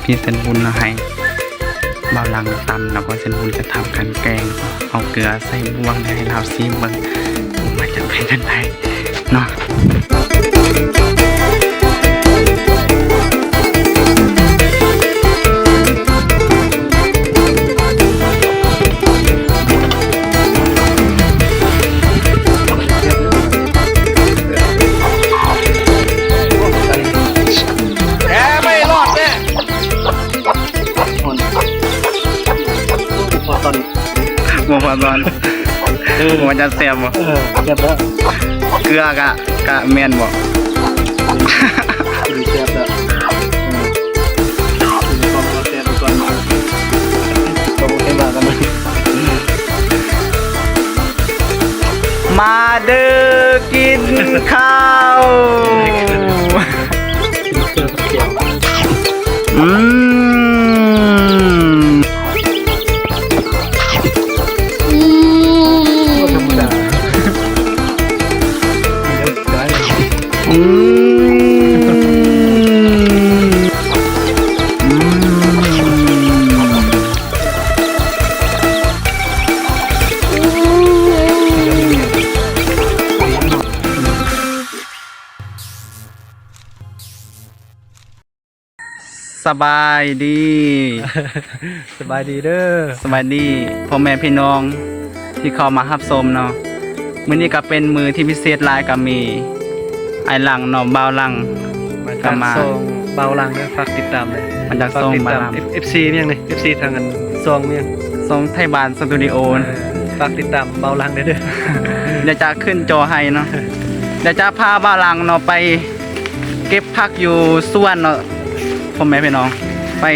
ພີ່ເຊີນບຸນເນາະ ໃຫ້ບ່າວຫຼັງຕຳ ແລ້ວກໍເຊີນບຸນຈະທຳການແກງ ເອົາເກືອໃສ່ບ່ວງ ໃຫ້ລາວຊີມເບິ່ງວ່າຈະເປັນຈັ່ງໃດເນາະ. ແກໄມ່ລອດແນ່. ບໍ່ພໍຕອນ ເອີ ບໍ່ວ່າຈະແຊບບໍ່? ເອີ ແຊບແລ້ວ ເກືອກະ ກະແມ່ນບໍ່? ກິນແຊບແລ້ວ ເອີ ກິນຄວາມແຊບໄປກ່ອນ ກໍບໍ່ໄດ້ວ່າກັນ. ມາເດີ ກິນເຂົ້າ. ອືມ ອືມ ບໍ່ທຳມະດາ ອືມ ອືມ. ສະບາຍດີ ສະບາຍດີເດີ ສະບາຍດີພໍ່ແມ່ພີ່ນ້ອງທີ່ເຂົ້າມາຮັບຊົມເນາະ. ມື້ນີ້ກໍເປັນມື້ທີ່ພິເສດຫຼາຍ ກໍມີອ້າຍຫຼັງເນາະ ບ່າວຫຼັງ ມາຈາກ ກໍມາ ຊ່ອງບ່າວຫຼັງເດີ ຝາກຕິດຕາມເດີ ມາຈາກ ຝາກຕິດຕາມ ຊ່ອງບ່າວຫຼັງ ເອັຟ ເອັຟຊີ ມີຫຍັງນີ້ ເອັຟຊີ ທາງອັນຊ່ອງມີຫຍັງ ຊ່ອງໄທບ້ານສະຕູດິໂອ ເອີ ຝາກຕິດຕາມບ່າວຫຼັງເດີ ດຽວຈະຂຶ້ນຈໍໃຫ້ເນາະ ດຽວຈະພາບ່າວຫຼັງເນາະໄປ ເກັບຜັກຢູ່ສວນເນາະ ພໍ່ແມ່ພີ່ນ້ອງ ໄປ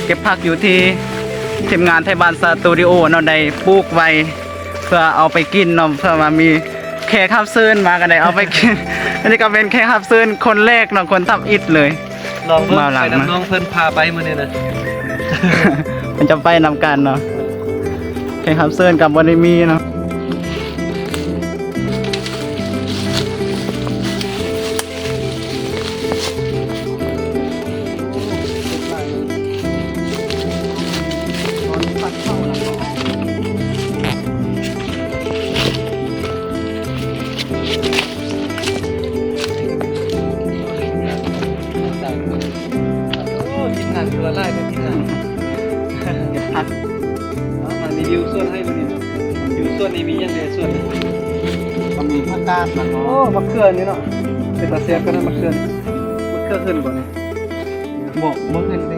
ເກັບຜັກຢູ່ທີ່ທີມງານໄທບ້ານສະຕູດິໂອເນາະ ໄດ້ປູກໄວ້ເພື່ອເອົາໄປກິນເນາະ ເພື່ອວ່າມີແຂກຮັບເຊີນມາກໍໄດ້ເອົາໄປກິນ. ອັນນີ້ກໍເປັນແຂກຮັບເຊີນຄົນແລກເນາະ ຄົນທຳອິດເລີຍ. ລອງເບິ່ງ ບ່າວຫຼັງ ໄປນຳ ນະ ນ້ອງເພິ່ນພາໄປມື້ນີ້ນະ ເພິ່ນຈະໄປນຳກັນເນາະ ແຂກຮັບເຊີນກໍບໍ່ໄດ້ມີເນາະ. ໂອ້ ທີມງານຄືລະຫຼາຍເດີ ທີມງານ ເກັບຜັກ. ເອົາ ອັນນີ້ຢູ່ສວນໃຫ້ມື້ນີ້ເນາະ ຢູ່ສວນນີ້ມີຫຍັງແດ່ ສວນນີ້ ກໍມີຜັກກາດ ແລ້ວກໍ ໂອ້ ໝາກເຂືອນີ້ເນາະ ເປັນຕາແຊບຂະໜາດໝາກເຂືອນີ້. ໝາກເຂືອຂຶ້ນບໍ່ນີ້? ບໍ່ ບໍ່ຂຶ້ນເດ້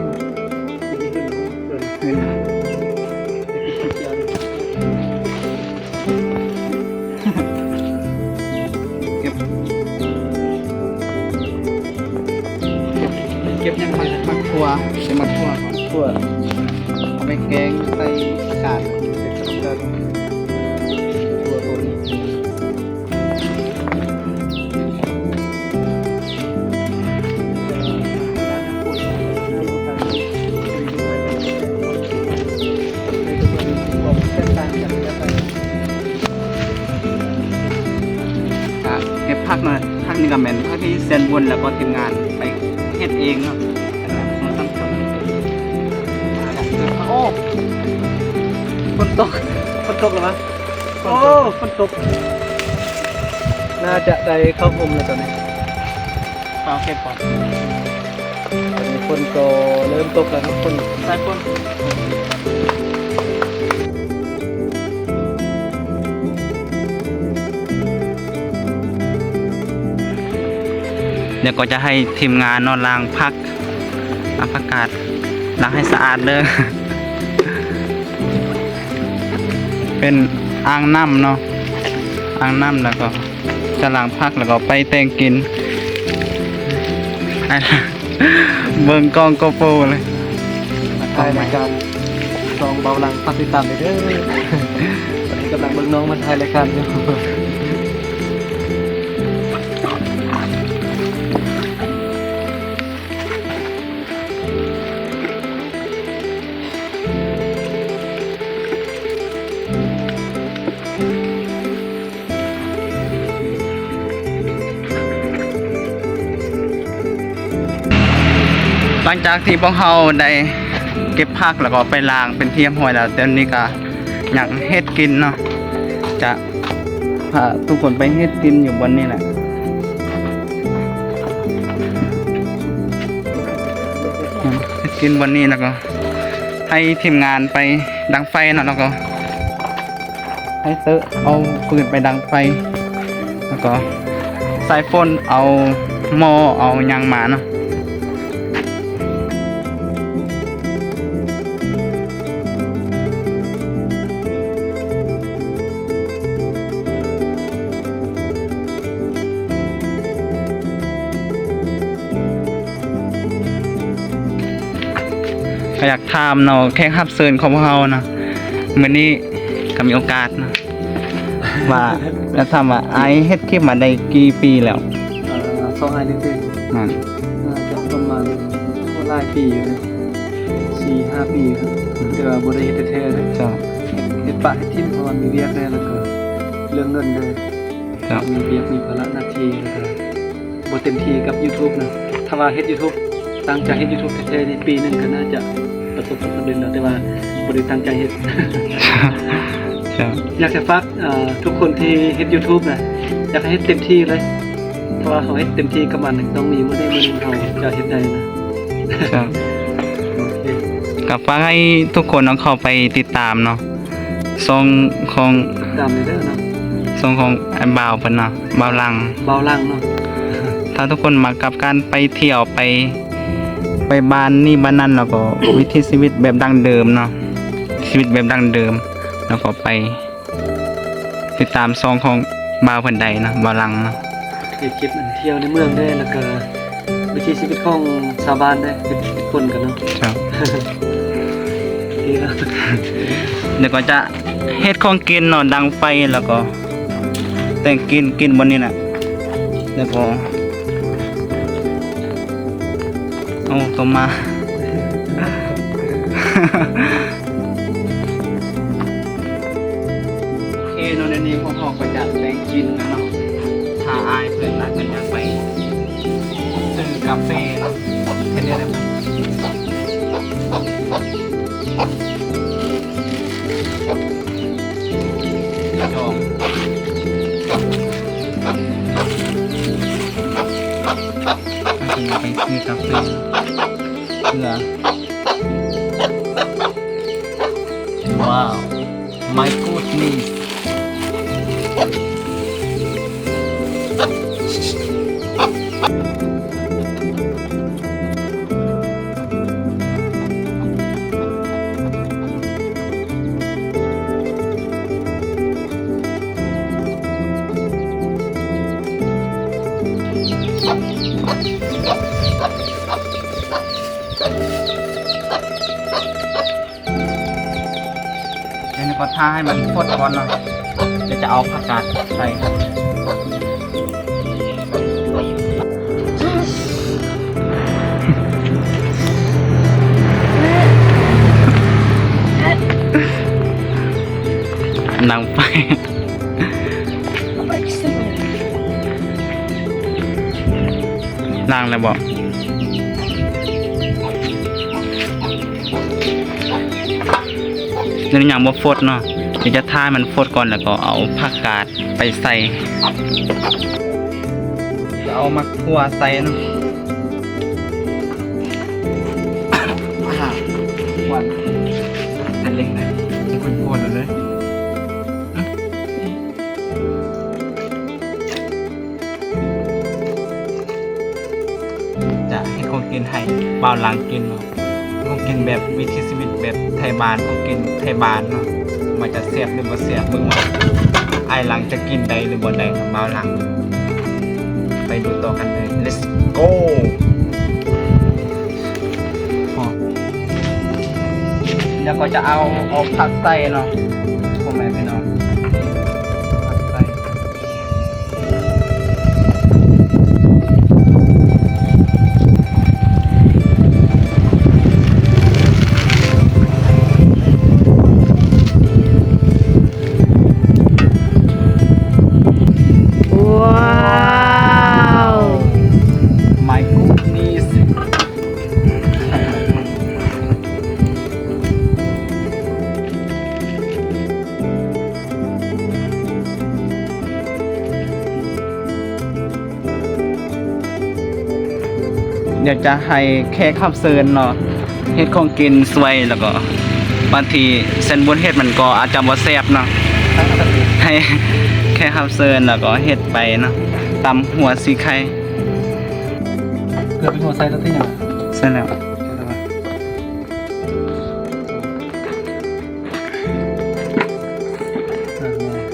ເກັບ ເກັບ ເກັບຫຍັງມາ? ໝາກຖົ່ວ ເປັນໝາກຖົ່ວກ່ອນ ຖົ່ວ ເອົາໄປແກງໃສ່ຜັກກາດ ໃສ່ຜັກກາດ ຖົ່ວຕົນ. ກະເກັບຜັກເນາະ ຜັກນີ້ກະແມ່ນຜັກທີ່ເຊຍບຸນ ແລ້ວກໍທີມງານໄປເຮັດເອງເນາະ. ໂອ້ ຝົນຕົກ ຝົນຕົກແລ້ວຫວາ? ໂອ້ ຝົນຕົກ ໜ້າຈະໄດ້ເຂົ້າຮົ່ມແລ້ວຕອນນີ້ ຟ້າວເກັບກ່ອນ. ຕອນນີ້ຝົນກໍເລີ່ມຕົກແລ້ວເນາະ ຝົນ ສາຍຝົນ. ແລ້ວກໍຈະໃຫ້ທີມງານເນາະ ລ້າງຜັກ ລ້າງຜັກກາດ ລ້າງໃຫ້ສະອາດເດີ. ເປັນອ່າງນ້ຳເນາະ ອ່າງນ້ຳ ແລ້ວກໍຈະລ້າງຜັກ ແລ້ວກໍໄປແຕ່ງກິນ. ເບິ່ງກ້ອງໂກໂປເລີຍ ມາຖ່າຍລາຍການ ຊ່ອງເບົາຫຼັງ ຝາກຕິດຕາມເດີ. ຕອນນີ້ກຳລັງເບິ່ງນ້ອງມາຖ່າຍລາຍການຢູ່. ເ ຫຼັງຈາກທີ່ພວກເຮົາໄດ້ເກັບຜັກ ແລ້ວກໍໄປລ້າງເປັນທີ່ຮຽບຮ້ອຍແລ້ວ, ຕອນນີ້ກໍຍັງເຮັດກິນເນາະ. ຈະພາທຸກຄົນໄປເຮັດກິນຢູ່ບ່ອນນີ້ແຫຼະ, ເຮັດກິນບ່ອນນີ້ ແລ້ວກໍໃຫ້ທີມງານໄປດັງໄຟເນາະ, ແລ້ວກໍ ໃຫ້ເຕີເອົາຟືນໄປດັງໄຟ ແລ້ວກໍສາຍຝົນເອົາໝໍ້ເອົາຫຍັງມາເນາະ. ກໍຢາກຖາມເນາະ ແຂກຮັບເຊີນຂອງພວກເຮົານະ ມື້ນີ້ກໍມີໂອກາດນະ ວ່າ ແລ້ວຖາມວ່າ ອ້າຍເຮັດຄລິບມາໄດ້ກີ່ປີແລ້ວ? ເອີ ຊ່ອງອ້າຍເດ້ ແມ່ນ ໜ້າຈະປະມານຫຼາຍປີຢູ່ເດ້ ສີ່ຫ້າປີຢູ່ ແຕ່ວ່າບໍ່ໄດ້ເຮັດແທ້ໆເດ້. ເຈົ້າ ເຮັດ ເຮັດປະເຮັດຖິ້ມ ເພາະວ່າມີວຽກແດ່ ແລ້ວກໍເລື່ອງເງິນແດ່. ເຈົ້າ ມີວຽກ ມີພາລະໜ້າທີ່ ແລ້ວກໍ ບໍ່ເຕັມທີ່ກັບ YouTube ນະ. ຖ້າວ່າເຮັດ YouTube ຕັ້ງໃຈເຮັດ YouTube ແທ້ໆນີ້ ປີໜຶ່ງກໍໜ້າຈະປະສົບຜົນສຳເລັດແລ້ວ, ແຕ່ວ່າບໍ່ໄດ້ຕັ້ງໃຈເຮັດ. ເຈົ້າ ຢາກຈະຝາກ ເອີ ທຸກຄົນທີ່ເຮັດ YouTube ນະ ຢາກໃຫ້ເຮັດເຕັມທີ່ເລີຍ, ເພາະວ່າເຮົາເຮັດເຕັມທີ່ກັບມັນ ຕ້ອງມີມື້ໃດມື້ໜຶ່ງເຮົາຈະເຮັດໄດ້ນະ. ເຈົ້າ ໂອເຄ ກໍຝາກໃຫ້ທຸກຄົນເນາະ ເຂົ້າໄປຕິດຕາມເນາະ ຊ່ອງຂອງ ຕາມເດີເນາະ ຊ່ອງຂອງອ້າຍບ່າວເພິ່ນເນາະ ບ່າວຫຼັງ ບ່າວຫຼັງເນາະ. ຖ້າທຸກຄົນມັກກັບການໄປທ່ຽວ ໄປ ໄປບ້ານນີ້ບ້ານນັ້ນ ແລ້ວກໍວິຖີຊີວິດແບບດັ້ງເດີມເນາະ ຊີວິດແບບດັ້ງເດີມ ແລ້ວກໍໄປຕິດຕາມຊ່ອງຂອງບ່າວເພິ່ນໄດ້ເນາະ ບ່າວຫຼັງເນາະ. ເຮັດຄລິບອັນທ່ຽວໃນເມືອງເດ້ ແລ້ວກໍວິຖີຊີວິດຂອງຊາວບ້ານເດ້ ເຮັດຄົນກັນເນາະ. ເຈົ້າ ດີແລ້ວ ແລ້ວກໍຈະເຮັດຂອງກິນເນາະ ດັງໄຟ ແລ້ວກໍແຕ່ງກິນ ກິນບ່ອນນີ້ແຫຼະ ແລ້ວກໍ ໂອ້ ຕົມມາ. ໂອເຄເນາະ ດຽວນີ້ພວກເຮົາກໍຈະໄດ້ກິນແລ້ວເນາະ. ຖ້າອ້າຍເພິ່ນນະ ເພິ່ນຢາກໄປຊື້ກາເຟເນາະ ເຮັດແນວໃດ? ຈອງ ໃຫ້ເພິ່ນໄປຊື້ກາເຟເພື່ອ ວ້າວ My goodness. ອັນນີ້ກໍຖ້າໃຫ້ມັນຟົດກ່ອນເນາະ ດຽວຈະເອົາຜັກກາດໃສ່. ໜັງໄຟ. ລ້າງແລ້ວບໍ່? ຍັງ ຍັງບໍ່ຟົດເນາະ ດຽວຈະຖ້າໃຫ້ມັນຟົດກ່ອນ ແລ້ວກໍເອົາຜັກກາດໄປໃສ່ ຈະເອົາໝາກຖົ່ວໃສ່ເນາະ. ອ່າ ຄວັນ ເປັນເຫຼັກນະ ຄວັນໂພດເລີຍ. ຈະເຮັດຂອງກິນໃຫ້ບ່າວຫຼັງກິນເນາະ ຂອງກິນແບບວິຖີຊີວິດແບບໄທບ້ານ ຂອງກິນໄທບ້ານເນາະ ວ່າຈະແຊບຫຼືບໍ່ແຊບ ເບິ່ງວ່າອ້າຍຫຼັງຈະກິນໄດ້ຫຼືບໍ່ໄດ້ເນາະ ບ່າວຫຼັງ. ໄປດູຕໍ່ກັນເລີຍ Let's go. ແລ້ວກໍຈະເອົາ ເອົາຜັກໃສ່ເນາະ ພໍ່ແມ່ພີ່ນ້ອງ ຜັກໃສ່. ວ້າວ My goodness. ດຽວຈະໃຫ້ແຂກຮັບເຊີນເນາະ ເຮັດຂອງກິນຊ່ວຍ ແລ້ວກໍບາງທີເຊັ່ນບຸນເຮັດມັນກໍອາດຈະບໍ່ແຊບເນາະ ໃຫ້ແຂກຮັບເຊີນແລ້ວກໍເຮັດໄປເນາະ ຕຳຫົວສີໄຄ. ເກືອເປັນຫົວໃສ່ແລ້ວຕິຫຍັງ? ໃສ່ແລ້ວ. ອ່າ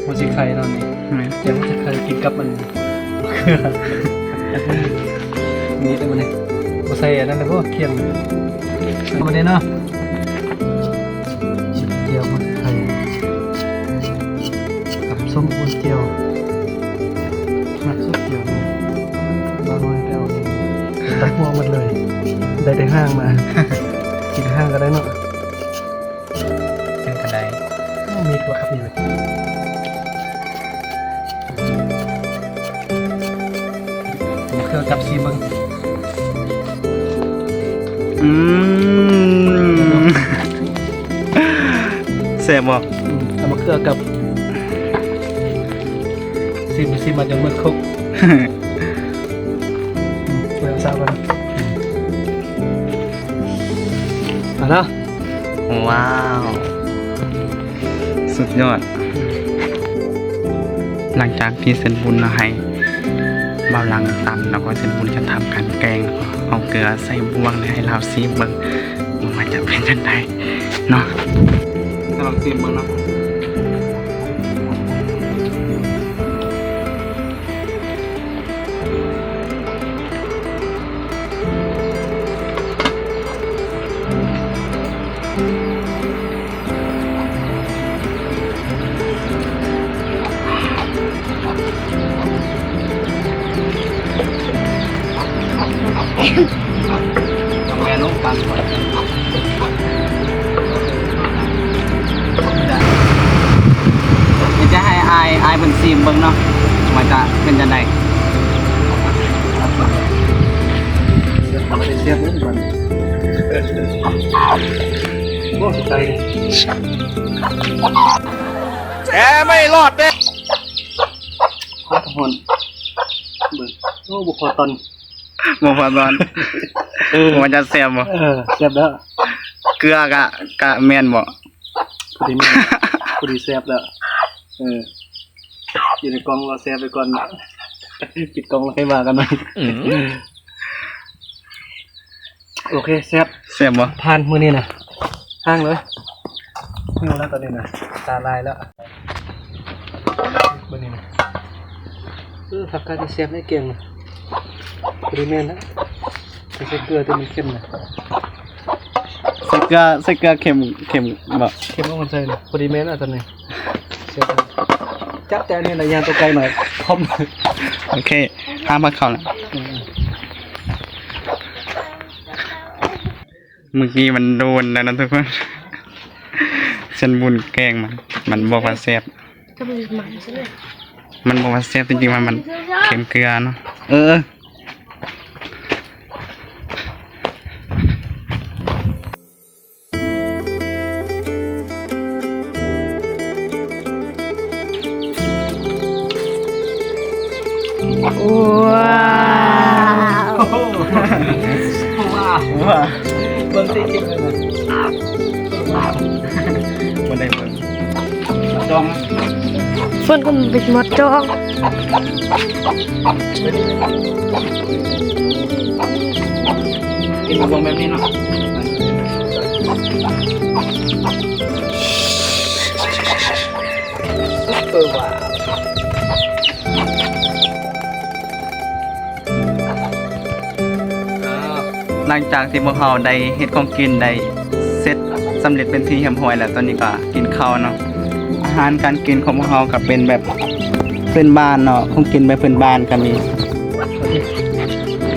ຫົວສີໄຄເນາະນີ້ ແມ່ນ ແກງຫົວສີໄຄກິນກັບມັນ ນີ້ແຕ່ມື້ນີ້ ບໍ່ໃສ່ອັນນັ້ນເດີ ພວກຄຽງ ເອົາມາເດ້ເນາະ ແຈ່ວຫົວສີໄຄ ກັບສົ້ມອູ່ນແຈ່ວ ມັກສຸດແຈ່ວ ບ່າວນ້ອຍໄປເອົາ ຕັດຫົວໝົດເລີຍ ໄດ້ແຕ່ຫາງມາ ກິນຫາງກໍໄດ້ເນາະ. ເປັນກະໄດ ມີທົ່ວຄັບນີ້ເລີຍ ເຄືອກັບຊີເບິ່ງ ອືມ ແຊບບໍ່? ອືມ ເອົາມາເຄືອກັບ ຊີມ ຊີມມາຈົນໝົດຄົກ ອືມ ເບິ່ງຊາວກ່ອນ ເອົາເນາະ. ວ້າວ ສຸດຍອດ ຫຼັງຈາກທີ່ເຊັ່ນບຸນເນາະ ໃຫ້ບ່າວຫຼັງຕຳ ແລ້ວກໍເຊັ່ນບຸນຈະທຳການແກງ ເອົາເກືອໃສ່ບ່ວງ ແລະ ໃຫ້ລາວຊີມເບິ່ງ ວ່າມັນຈະເປັນຈັ່ງໃດເນາະ ກຳລັງຊີມເບິ່ງເນາະ. ເປັນຈັ່ງໃດ ອ້າຍ ອ້າຍເພິ່ນຊີມເບິ່ງເນາະ ວ່າຈະເປັນຈັ່ງໃດ. ໂອ້ ຕາຍ ແກໄມ່ລອດເດ້ ຮ້ອນ ເບິ່ງ ໂອ້ ບໍ່ພໍຕອນ ບໍ່ພໍຕອນ ເອີ ວ່າຈະແຊບບໍ່? ເອີ ແຊບແລ້ວ ເກືອກະ ກະແມ່ນບໍ່? ພໍດີແມ່ນ ພໍດີແຊບແລ້ວ ເອີ ຢູ່ໃນກ້ອງລໍແຊບໄວ້ກ່ອນ ປິດກ້ອງແລ້ວຄ່ອຍວ່າກັນໃໝ່ ອືມ. ໂອເຄ ແຊບ ແຊບບໍ່? ຜ່ານມື້ນີ້ນະ ຫ້າງເລີຍ ຫິວແລ້ວຕອນນີ້ນະ ຕາລາຍແລ້ວ ເບິ່ງນີ້ນະ ເອີ ຜັກກາດນີ້ແຊບໃນແກງນະ ພໍດີແມ່ນລະ ໃສ່ເກືອແຕ່ມັນເຄັມນະ ໃສ່ເກືອ ໃສ່ເກືອເຄັມ ເຄັມບໍ່? ເຄັມບໍ່ ມັນໃສ່ນະ ພໍດີແມ່ນລະຕອນນີ້ ແຊບ ຈັບແຕ່ອັນນີ້ນະ ຢ່າງຕົວໄກໜ້ອຍ ຄອມ ໂອເຄ ຫ້າມພາເຂົ້ານະ ອືມ. ມື້ກີ້ມັນໂດນແລ້ວນະທຸກຄົນ ເຊັ່ນບຸນແກງມັນ ມັນບອກວ່າແຊບ ມັນບອກວ່າແຊບ ຈິງໆ ວ່າມັນເຄັມເກືອເນາະ ເອີ. ວ້າວ ວ້າວ ເບິ່ງຕິຄລິບເລີຍນະ ບໍ່ໄດ້ເບິ່ງ ມາຈອງ ເພິ່ນກໍເປັນໝົດຈອງ ກິນໝາກມ່ວງແບບນີ້ເນາະ ເອີ ວ້າວ. ຫຼັງຈາກທີ່ພວກເຮົາໄດ້ເຮັດຂອງກິນໄດ້ເສັດສຳເລັດເປັນທີ່ຮຽບຮ້ອຍແລ້ວ ຕອນນີ້ກໍກິນເຂົ້າເນາະ ອາຫານການກິນຂອງພວກເຮົາກໍເປັນແບບພື້ນບ້ານເນາະ ຂອງກິນແບບພື້ນບ້ານກໍມີ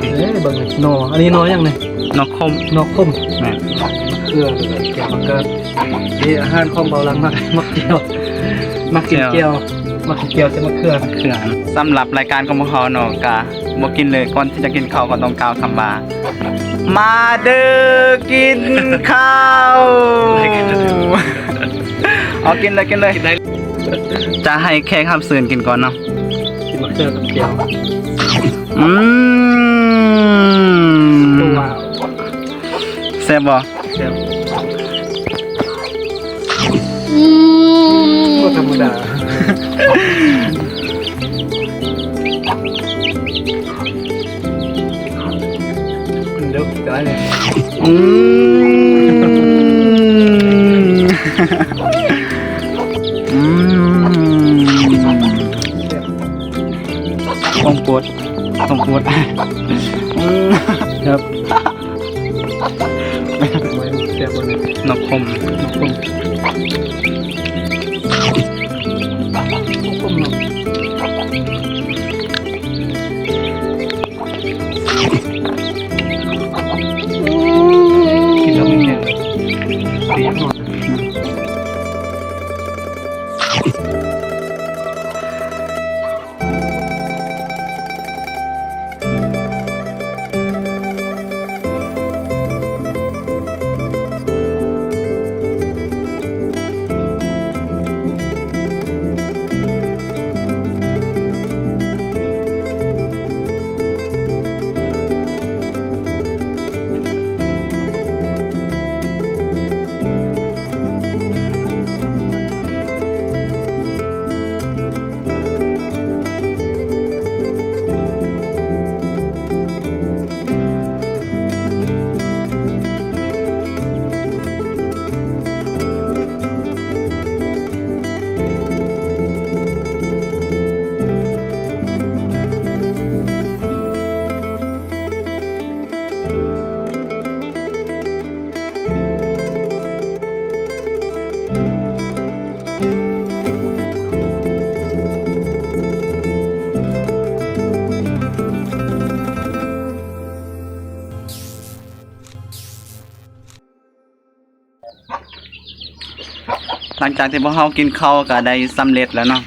ເອີ ເບິ່ງນີ້ໜໍ່ ອັນນີ້ໜໍ່ຫຍັງນີ້? ໜໍ່ຂົມ ໜໍ່ຂົມ ແມ່ນ ເຄືອ ແກງຜັກກາດ ນີ້ອາຫານຂອງເບົາຫຼັງ ມັກ ມັກແຈ່ວ ມັກກິນແຈ່ວ ແຈ່ວ ມັກກິນແຈ່ວໃສ່ໝາກເຂືອ ເຂືອ. ສຳລັບລາຍການຂອງພວກເຮົາເນາະ ກະບໍ່ກິນເລີຍ ກ່ອນທີ່ຈະກິນເຂົ້າກໍຕ້ອງກ່າວຄຳວ່າ ມາເດີກິນເຂົ້າ ເອົາ ກິນເລີຍ ກິນເລີຍ ກິນໄດ້ ຈະໃຫ້ແຂກຮັບເຊີນກິນກ່ອນເນາະ ກິນໝາກເຂືອກັບແຈ່ວ ອືມ ໂອ້ ແຊບບໍ່? ແຊບ ອືມ ບໍ່ທຳມະດາ ມັນເລິກຕາຍເລີຍ ອືມ ອືມ ຂອງໂປດ ຂອງໂປດ ອືມ ແຊບ ແຊບບໍ່ນີ້? ໜໍ່ຂົມ ໜໍ່ຂົມ ຂົມເນາະ ກິນແລ້ວມັນແຮງ ດີເນາະ. ຫຼັງຈາກທີ່ພວກເຮົາກິນເຂົ້າກໍໄດ້ສຳເລັດແລ້ວເນາະ,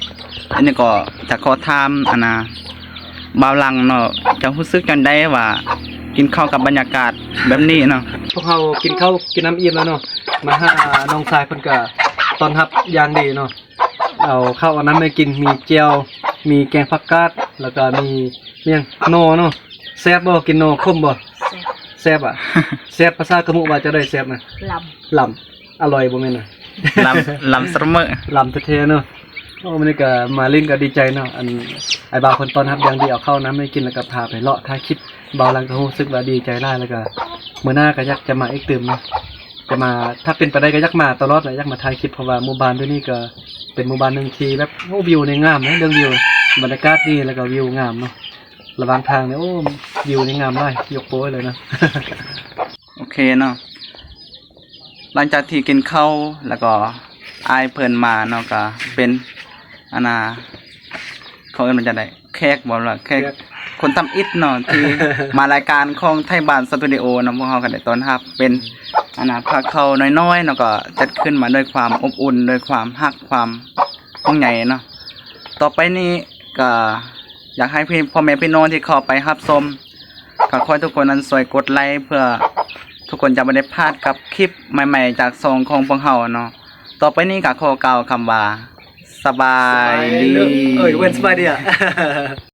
ອັນນີ້ກໍຈະຂໍຖາມ ອັນນ່າ ບ່າວຫຼັງເນາະ, ຈະຮູ້ສຶກຈັ່ງໃດວ່າກິນເຂົ້າກັບບັນຍາກາດແບບນີ້ເນາະ? ພວກເຮົາກິນເຂົ້າກິນນ້ຳອີ່ມແລ້ວເນາະ, ມາຫານ້ອງຊາຍເພິ່ນກໍຕ້ອນຮັບຢ່າງດີເນາະ, ເອົາເຂົ້າເອົານ້ຳໃຫ້ກິນ, ມີແຈ່ວ ມີແກງຜັກກາດ ແລ້ວກໍມີ ມີຫຍັງ ໜໍ່ເນາະ. ແຊບບໍ່? ກິນໜໍ່ຂົມບໍ່? ແຊບ ແຊບອະ. ແຊບພາສາຂະມຸວ່າຈັ່ງໃດແຊບນະ? ລຳ ລຳ ອະລ່ອຍບໍ່ແມ່ນນະ? ລຳ ລຳສະເໝີ ລຳແທ້ໆເນາະ. ໂອ້ ມື້ນີ້ກໍມາຫຼິ້ນກໍດີໃຈເນາະ, ອັນ ອ້າຍບ່າວເພິ່ນຕ້ອນຮັບຢ່າງດີ, ເອົາເຂົ້ານ້ຳໃຫ້ກິນ ແລ້ວກໍພາໄປເລາະຖ່າຍຄລິບ. ບ່າວຫຼັງກໍຮູ້ສຶກວ່າດີໃຈຫຼາຍ, ແລ້ວກໍມື້ໜ້າກໍຢາກຈະມາອີກຕື່ມເນາະ, ຈະມາ ຖ້າເປັນໄປໄດ້ກໍຢາກມາຕະຫຼອດແຫຼະ, ຢາກມາຖ່າຍຄລິບ ເພາະວ່າໝູ່ບ້ານຢູ່ນີ້ກໍເປັນໝູ່ບ້ານໜຶ່ງທີ່ແບບ ໂອ້ ວິວນີ້ງາມເດ້, ເລື່ອງວິວ ບັນຍາກາດດີ ແລ້ວກໍວິວງາມເນາະ. ລະຫວ່າງທາງນີ້ ໂອ້ ວິວນີ້ງາມຫຼາຍ, ຍົກໂປ້ເລີຍເນາະ. ໂອເຄເນາະ, ຫຼັງຈາກທີ່ກິນເຂົ້າແລ້ວກໍອ້າຍເພິ່ນມາເນາະ, ກໍເປັນ ອັນນ່າ ເຂົາເອີ້ນວ່າຈັ່ງໃດ? ແຂກບໍ່ລະ ແຂກ ແຂກ ຄົນທຳອິດເນາະ ທີ່ມາລາຍການຂອງໄທບ້ານສະຕູດິໂອເນາະ, ພວກເຮົາກໍໄດ້ຕ້ອນຮັບເປັນ ອັນນ່າ ພາເຂົ້ານ້ອຍໆເນາະ, ກໍຈັດຂຶ້ນມາດ້ວຍຄວາມອົບອຸ່ນ ດ້ວຍຄວາມຮັກ ຄວາມຫ່ວງໃຍເນາະ. ຕໍ່ໄປນີ້ກໍ ຢາກໃຫ້ພີ່ ພໍ່ແມ່ພີ່ນ້ອງທີ່ເຂົ້າໄປຮັບຊົມ ກໍຂໍໃຫ້ທຸກຄົນນັ້ນຊ່ວຍກົດໄລ ເພື່ອທຸກຄົນຈະບໍ່ໄດ້ພາດກັບຄລິບໃໝ່ໆຈາກຊ່ອງຂອງພວກເຮົາເນາະ. ຕໍ່ໄປນີ້ກໍຂໍກ່າວຄຳວ່າ ສະບາຍດີ ເອີຍ ເວີນ ສະບາຍດີອະ.